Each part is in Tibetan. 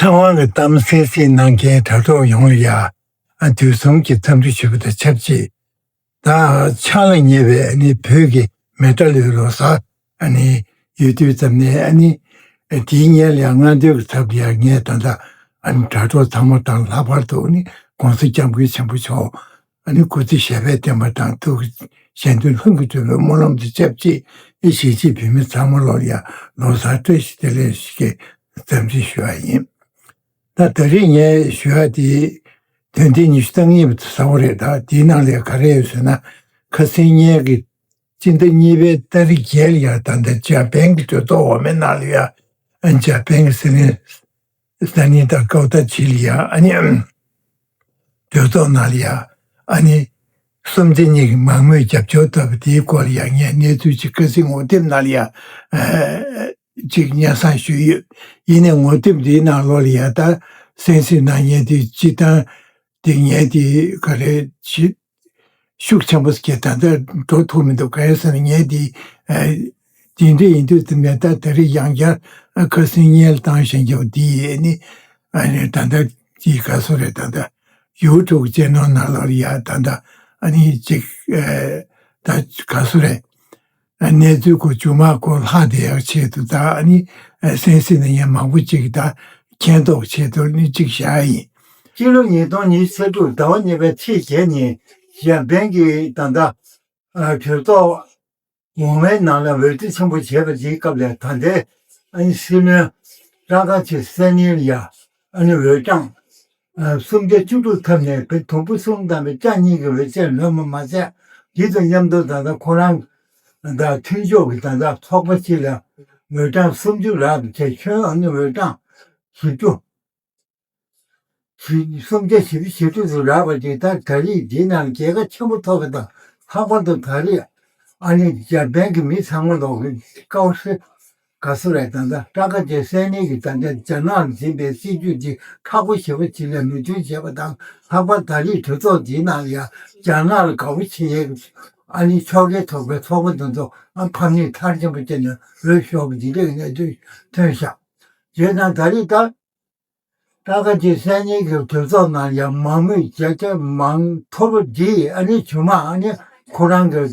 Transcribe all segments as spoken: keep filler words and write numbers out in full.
ཚེ་དབང་གི་གཏམ་གསན་གཟིགས་གནང་མཁན་དྲ་གྲོགས་ཡོངས་ལ་ཡ། ཨ་དུས་གསུམ་གྱི་འཚམས་འདྲི་ཞུ་བ་དང་ཆབས་ཅིག་ད་ཕྱག་ལ་ཉེ་བའི་ཨ་ནི་བོད་ཀྱི་མེ་སྟག་ལོའི་ལོ་གསར་ཨ་ནི་ཡོད་དུས་ཙམ་ནས། ཨ་ནི་དེའི་སྔོན་ལ་ཡང་སྔ་འདོད་ཀྱི་ཚབ་ལ་ཡང་ངས་ད་ལྟ་ཨ་ནི་དྲ་གྲོགས་ཚང་མ་དང་ལྷག་པར་དུ་ཨ་ནི་༸གོང་ས་༸སྐྱབས་མགོན་ཆེན་པོ་མཆོག་ཨ་ནི་སྐུ་ཚེ་ཞབས་པད་བརྟན་པ་དང་། ཐུགས་ཀྱི་གཞན་དོན་ལྷུན་གྱིས་གྲུབ་པའི་སྨོན་ལམ་དང་ཆབས་ཅིག་ཨེ་གཞིས་བྱེས་བོད་མི་ཚང་མ་ལོ་ལ་ཡང་ལོ་གསར་བཀྲ་ཤིས་བདེ་ལེགས་ཞུ་གི་འཚམས་འདྲི་ཞུ་བ་ཡིན། ད་ད་རེས་ངས་ཞུ་ཡ་དེ་དོན་ཚན་ཉི་ཤུ་རྩ་གཉིས་པ་དེ་གསལ་པོ་རེད། ད་དེའི་ནང་ལ་ག་རེ་ཡོད་ཟེར་ན། ཁ་སང་ཉིན་གྱི་སྤྱི་ཟླ་གཉིས་པའི་ཏ་རིག་བརྒྱད་ལ་ཡ་ད་ལྟ་འཇར་པན་གྱི་གྲོས་ཚོགས་འོག་མའི་ནང་ལ་ཡ། ཨ་འཇར་པན་གྱི་སྲིད་བློན་ས་ནི་ད་ཀའོ་ཏ་ཆི་ལ་ཡ། ཨ་ནི་གྲོས་ཚོགས་ནང་ལ་ཡ། ཨ་ནི་གསུམ་ཆ་གཉིས་ཀྱི་མང་མོས་རྒྱབ་སྐྱོར་ཐོབ་པ་དེའི་སྐོར་ལ་ཡང་ངས་གནས་ཚུལ་ཅིག་ཁ་སང་ངོ་དེབ་ནང་ལ་ཡང་ཅིག་སྙན་སེང་ཞུས་ཡོད། ཡིན་ནའི་ངོ་དེབ་འདིའི་ནང་ལོགས་ལ་ཡང་ད་གསན་གཟིགས་གནང་མཁན་དེ་སྤྱིར་བཏང་དེ་ངས་དེ་ག་རེ་ཞིག་ཤུགས་ཆེན་པོ་ཞིག་ད་ལྟ་འགྲོ་ཐུབ་མི་འདུག་གང་ཡིན་ཟེར་ན་ངས་དེ་དེ་འདྲ་ཡིན་དུས་དེ་ནས་ད་དེ་རིང་ཡང་བསྐྱར་ཁ་སང་སྙན་ལ་བཏང་བཞིན་ཡོད། དེ་ཡིན་ནི་ཨ་ནི་ད་ལྟ་དེ་ག་སུ་རེད། ད་ལྟ་ཡུ་ཊུབ་ཅེ་ནལ་ནང་ལོགས་ལ་ཡ་ད་ལྟ་ཨ་ནི་ཅིག་ཨེ་ད་ག་སུ་རེད། ཨ་གནས་ཚུལ་སྐོར་མཇུག་མ་སྐོར་ལྷག་བསྡད་ཡག་ཆེད་དུ་ད་ཨ་ནི་ཨེ་གསན་གཟིགས་གནང་མཁན་མང་པོ་ཅིག་ད་མཁྱེན་རྟོགས་ཆེད་དུ་ཨ་ནི་ཅིག་བཞག་ཡིན། སྤྱི་ལོ་ཉིས་སྟོང་ཉི་ཤུ་རྩ་དྲུག་ཟླ་བ་གཉིས་པའི་ཚེས་བརྒྱད་ཉིན་འཇར་པན་གྱི་ད་ལྟ་ཨ་གྲོས་ཚོགས་འོག་མའི་ནང་ལ་འོས་བསྡུ་ཆེན་པོ་བྱས་པ་དེའི་སྐབས་ལ་ད་ལྟའི་ཨ་ནི་སྲིད་བློན་ཀྲ་ཀ་ཅི་སེ་ནི་ལ་ཡ་ཨ་ནི་འོས་གྲངས་ཨ་སུམ་བརྒྱ་བཅུ་དྲུག་ཐོབ་ནས་བོད་དུམ་བུ་གསུམ་དང་བའི་ལྕགས་གཉིས་ཀྱི་འོས་ཚད་ལོན་པ་མ་ཟད། དེ་དང་མཉམ་དུ་ད་ལྟ་ཁོ་རང་དང་མཐུན་ཕྱོགས་ཀྱི་ད་ལྟ་ཚོགས་པ་གཅིག་ལ་འོས་གྲངས་སུམ་ཅུ་རག་པ་བྱས། ཁྱོན་ཨ་ནི་འོས་གྲངས་བཞི་བཅུ། བཞི་སུམ་བརྒྱ་བཞི་བཅུ་ཞེ་དྲུག་ཏུ་རག་པ་དེ་ད་ད་རེས་འདི་ནང་རྒྱལ་ཁ་ཆེན་པོ་ཐོབ་པ་དང་། ལྷག་པར་དུ་ད་རེས་ཨ་ནི་འཇར་པན་གྱི་མི་ཚང་མ་ལོག་གི་ཀའོ་ཧྲི་ག་སུ་རེད། ད་ལྟ་ཀྲ་ཀ་ཅི་སེ་ནི་གིས་ད་ལྟ་རྒྱ་ནག་ལ་འཛིན་པའི་སྲིད་ཇུས་འདི་མཁྲེགས་པོ་ཞེ་པོ་ཅིག་ལ་མོས་མཐུན་བྱས་པ་དང་། ལྷག་པར་ད་རེས་གྲོས་ཚོགས་འདིའི་ནང་ལ་ཡང་རྒྱ་ནག་ལ་དགའ་པོ་བྱེད་ཡས་ཨ་ནི་ཕྱོགས་འགལ་ཚོགས་པའི་ཚོགས་པ་འདི་ཚོ་ཨ་ཕམ་ཉེས་མཐར་ཕྱིན་པ་བྱས་ནས་འོས་ཤོར་བ་འདི་འདྲའི་གནས་ཚུལ་ཐོན་ཤག་བྱས་ཙང་ད་རེས་ད། ཀྲ་ཀ་ཅི་སེ་ནི་གི་གྲོས་ཚོགས་ནང་ཡང་མང་མོས་བྱས་ཏེ་མང་ཐོར་བུ་འདི་ཨ་ནི་བྱུས་མ་ཨ་ནི་ཁོ་རང་གི་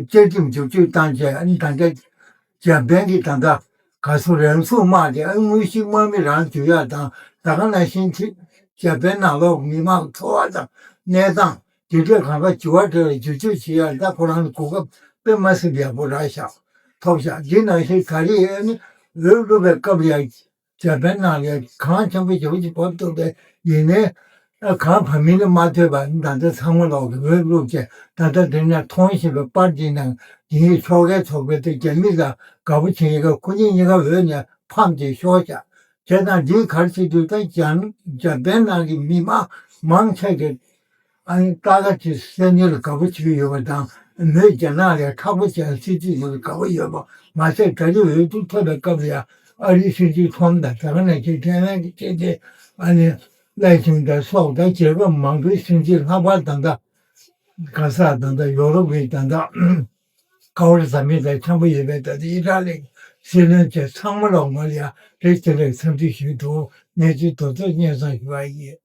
བསྐྱར་ཞིབ་བསྒྱུར་བཅོས་བཏང་བྱས། ཨ་ནི་ད་ལྟ་འཇར་པན་གྱི་ད་ལྟ་ག་སུ་རང་སྲུང་དམག་དེ་ཨ་དངོས་གཞི་དམག་མི་རང་བསྒྱུར་ཡག་དང་། ད་ག་ནང་བཞིན་འཇར་པན་ནང་ལོགས་མི་མང་འཚོ་བ་དང་གནས་སྟངས་དེ་འདྲས་གང་ག་བྱུས་བ་དེ་ལ་བསྒྱུར་བཅོས་བྱེད་ཡག་ད་ཁོ་རང་གི་གོ་སྐབས་དཔེ་མ་སྲིད་ཡག་པོ་རག་ཤག་ཐོབ་ཤག་འདི་ནང་བཞིན་ད་རེས་ཨ་ནི་འོས་བླུག་པའི་སྐབས་ལ་ཡང་། འཇར་པན་ནང་ལ་གང་ཆེན་པོ་ཞེ་པོ་ཅིག་བབས་ཐུབ་པས། ཡིན་ནའི་ཨ་གང་ཕ་མིང་ལ་མ་ཐོས་པ་ད་ལྟ་ཚང་མ་ལོག་གི་འོས་བླུགས་བྱས། ད་ལྟ་འདི་ནས་མཐོང་བཞིན་པའི་པར་འདི་ནང་འདིའི་ཕྱོགས་འགལ་ཚོགས་པའི་དེ་རྒྱ་མི་ལ་དགའ་པོ་བྱེད་ཡིན་ག་ཁོ་གཉིས་གཉིས་ཀ་འོས་ནས་ཕམ་སྟེ་ཤོར་བཞག་བྱས་ཙང་འདིའི་ག་རེ་བྱེད་དུས་ད་འཇར་འཇར་པན་ནང་གི་མི་མང་མང་ཆེ་གིས་ཨ་ནི་ཀྲ་ཀ་ཅི་སེ་ནི་ལ་དགའ་པོ་བྱེད་ཀྱི་ཡོད་པ་དང་། མོས་རྒྱ་ནག་ལ་མཁྲེགས་པོ་བྱས་སྲིད་ཇུས་ལ་དགའ་པོ་ཡོད་པ་མ་ཟད། ད་རེས་འོས་བསྡུ་ཐོབ་པའི་སྐབས་ལ་ཡང་ཨ་རིའི་སྲིད་འཛིན་ཁྲོམ་དང་། ད་ག་ནང་བཞིན་ཐའེ་ཝན་གྱི་སྲིད་འཛིན་ཨ་ནི་ལའེ་ཆིང་ཏེ་སོགས་དང་རྒྱལ་ཁབ་མང་པོའི་སྲིད་འཛིན་ལྷག་པར་ད་ལྟ་ག་ས་ད་ལྟ་ཡོ་རོབ་ཀྱི་ད་ལྟ་ཀ་བ་རི་ས་མི་དང་འཆམ་པོ་ཡོད་པའི་ད་ལྟ་ཨི་ཊ་ལི་སྲིད་བློན་བཅས་ཚང་མ་ལོག་ང་ལ་ཡང་རེ་ཞིག་རེ་འཚམས་འདྲི་ཞུས་འདུག་གནས་ཚུལ་དེ་ཚོ་སྙན་སེང་ཞུ་བ་ཡིན།